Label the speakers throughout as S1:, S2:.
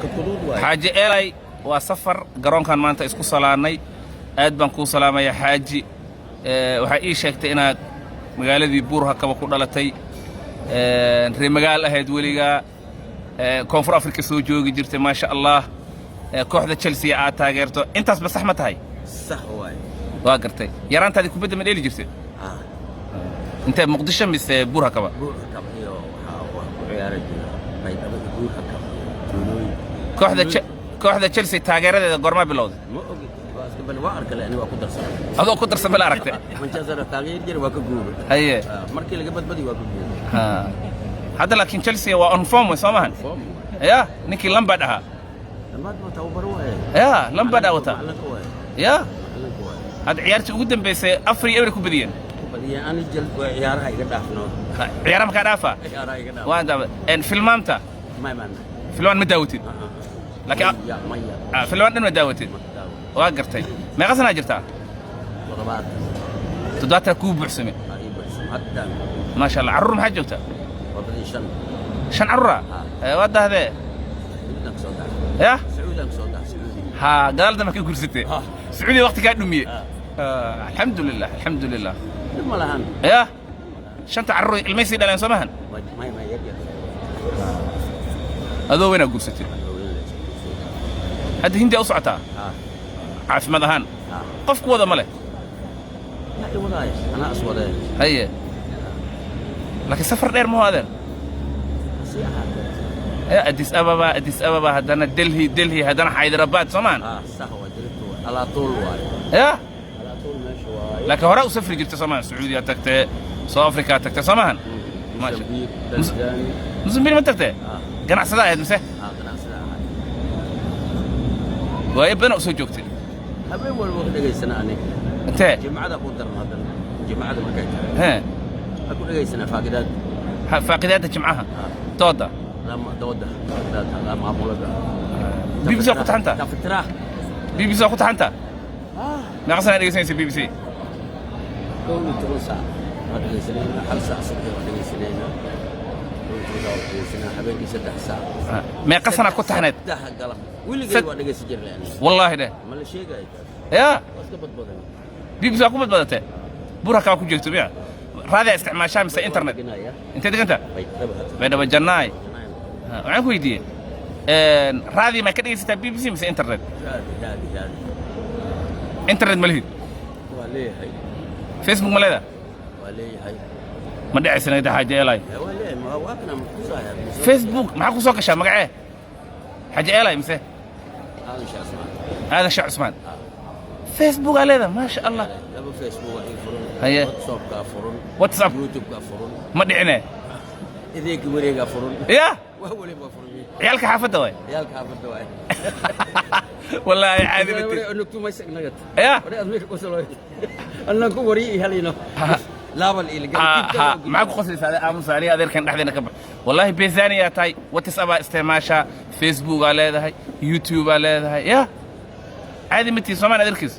S1: Kudkuduud waaye.
S2: Xaaji Elay waa safar garoonkan maanta isku salaannay. Aad baan kuu salaamaya, xaaji. Waxaa ii sheegtay inaad magaaladii Buurhakaba ku dhalatay, reer magaal ahayd weligaa, Koonfur Afrika soo joogi jirtay, maasha Allah, kooxda Chelsea aad taageerto. Intaasba sax ma tahay?
S1: Sax waaye.
S2: Waa gartay. Yaraantaadii kubadda ma dheeli jirtay?
S1: Ah.
S2: Intee, Muqdisho mise Buurhakaba?
S1: Buurhakaba iyo waxaa wax ku ciyaari jira Baydhabo iyo Buurhakaba iyo tuulooyin.
S2: Kooxda Chelsea taageeradeeda goormaa bilowday?
S1: Ma ogi, waa iska bal, waa arkale ani, waa ku darsanay.
S2: Adoo ku darsan bala aragtay?
S1: Manchester taageer jira, waa ka guuray.
S2: Haye.
S1: Ah, markii laga badbadi waa ka guuray.
S2: Ha. Hadda laakiin Chelsea waa on form wey, soo maahan?
S1: Form waaye.
S2: Ya ninkii Lampard ahaa.
S1: Dhammaad ma tababar waaye.
S2: Ya Lampard aa wataa.
S1: Macalinka waaye.
S2: Ya.
S1: Macalinka waaye.
S2: Hadda ciyaartii ugu dambeysay 4-0 ku badiyeen.
S1: Ku badiyeen ani jal waa ciyaaraha iga dhaafno.
S2: Ha, ciyaaraha makaa dhaafa?
S1: Ciyaaraha iga dhaaf.
S2: Waan daawa en filmaanta.
S1: May.
S2: Filmaan ma daawatid? Laakiin
S1: Maya, maya.
S2: Ah, filmaan dhan ma daawatid?
S1: Ma daawo.
S2: Waa gartay. Meeqa sanaa jirtaa?
S1: 70.
S2: 70 kuu buuxsame?
S1: Aa ii buuxsan hadda.
S2: Maasha Allah. Carruur maxaa joogtaa?
S1: Wadadii shan.
S2: Shan carruura?
S1: Ha.
S2: Waa dahdee.
S1: Sacuudan ka soo dahay.
S2: Ya.
S1: Sacuudan ka soo dahay, Sacuudi.
S2: Ha, gadaal dambe ka guursatay?
S1: Ha.
S2: Sacuudiya waqti kaa dhumiye.
S1: Ha.
S2: Ah, alxamdulilah, alxamdulilah.
S1: Dhib ma lahan.
S2: Ya shanta carruur ilmay sii dhaleen, soo maahan?
S1: May, may, yar yar.
S2: Adoo weynaa guursatay. Hadda Hindiya u socotaa?
S1: Ha.
S2: Caafimaad ahaan?
S1: Ha.
S2: Qof ku wada ma leh?
S1: Yaa i wadaay, anaa is wadee.
S2: Haye, laakiin safar dheer maho, adeer.
S1: Hasi ahaatee.
S2: Ya Addis Ababa, Addis Ababa, haddana Delhi, Delhi, haddana Xaydarabad, soo maahan?
S1: Ha, sax waa, jirto waay, alaatuul waaye.
S2: Ya.
S1: Alaatuul meesha waaye.
S2: Laakiin hore u safri jirtay, soo maahan? Sacuudiya tagtee, South Africa tagtee, soo maahan? Maasha.
S1: Mozambique, Tanzania.
S2: Mozambique ma tagtee?
S1: Ha.
S2: Ganacsada ahayd mise?
S1: Ha, ganacsada ahay.
S2: Waayo badan u soo joogtay.
S1: Habeen walba ka dhegaysana aniga.
S2: Intee?
S1: Jimcada ku daran haddana, jimcada markay tahay.
S2: He.
S1: Ha, ku dhegaysanaa faaqidaad.
S2: Faaqidaadda jimcaha?
S1: Ha.
S2: Dooda?
S1: Lama dooda, faaqidaad la maamulada.
S2: BBC waa ku taxanta?
S1: Tafitira.
S2: BBC waa ku taxanta? Meeqa sanaa dhegeysanaysa BBC?
S1: 11 saac waa dhegaysanaynaa, 1 saac subaxii waa dhegaysanaynaa, 11 saac waa dhegaysanaa, habeenkii 3 saac.
S2: Meeqa sanaa ku taxneed?
S1: 3 galab weligay waa dhegaysan jirnay aniga.
S2: Wallaahi dheh.
S1: Ma la sheegayo taas.
S2: Ya.
S1: Waa iska badbadan.
S2: BBC waa ku badbadatee, Burhakaa ku joogto miya? Raadiyaa isticmaashaa mise internet?
S1: Deganaya.
S2: Intee deganta?
S1: Baydhabo hadda.
S2: Baydhabo Jannaay.
S1: Jannaay.
S2: Ha, waxaan ku weydiiyey, raadi ma ka dhegaysataa BBC mise internet?
S1: Raadi, raadi, raadi.
S2: Internet ma lihid?
S1: Waa leeyahay.
S2: Facebook ma leedahay?
S1: Waa leeyahay.
S2: Ma dhacaysa nagda, Xaaji Elay.
S1: Waa leeyahay, ma waa kana makusaaya.
S2: Facebook maxaa ku soo gashaa? Magacee, Xaaji Elay mise?
S1: Aadan Sheekh Cusmaan.
S2: Aadan Sheekh Cusmaan Facebook aa leedahay, maasha Allah.
S1: Laba Facebook aa ii furan.
S2: Haye.
S1: WhatsApp-kaa furan.
S2: WhatsApp.
S1: YouTube-kaa furan.
S2: Ma dhicine.
S1: Adeegga wareegaa furan.
S2: Ya.
S1: Wax waliba waa furan.
S2: Ciyaalka xaafadda waay.
S1: Ciyaalka xaafadda waay.
S2: Wallaahi caadi matid.
S1: Nugtu maysa nagat.
S2: Ya.
S1: Wari admeesha ku soo annan ku wari halayno. Laabal ila.
S2: Ha, maxaa ku qoslaysaa ade? Aamusa, aniga adeerkan dhexdeena ka bax. Wallaahi beesaniyaa tahay. WhatsApp aa isticmaashaa, Facebook aa leedahay, YouTube aa leedahay. Ya caadi matid soomaan, adeerkiis.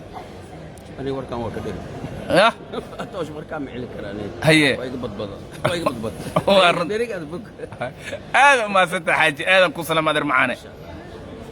S1: Aniga warkan waa ka dhir.
S2: Ya.
S1: Atoosh markaa ma celi karaan.
S2: Haye.
S1: Waa iga badbada. Waa iga badbada.
S2: Waa run.
S1: Deriga aad bog.
S2: Aad u mahadsantahay, xaaji Aadan. Ku salaam, adeer macaane.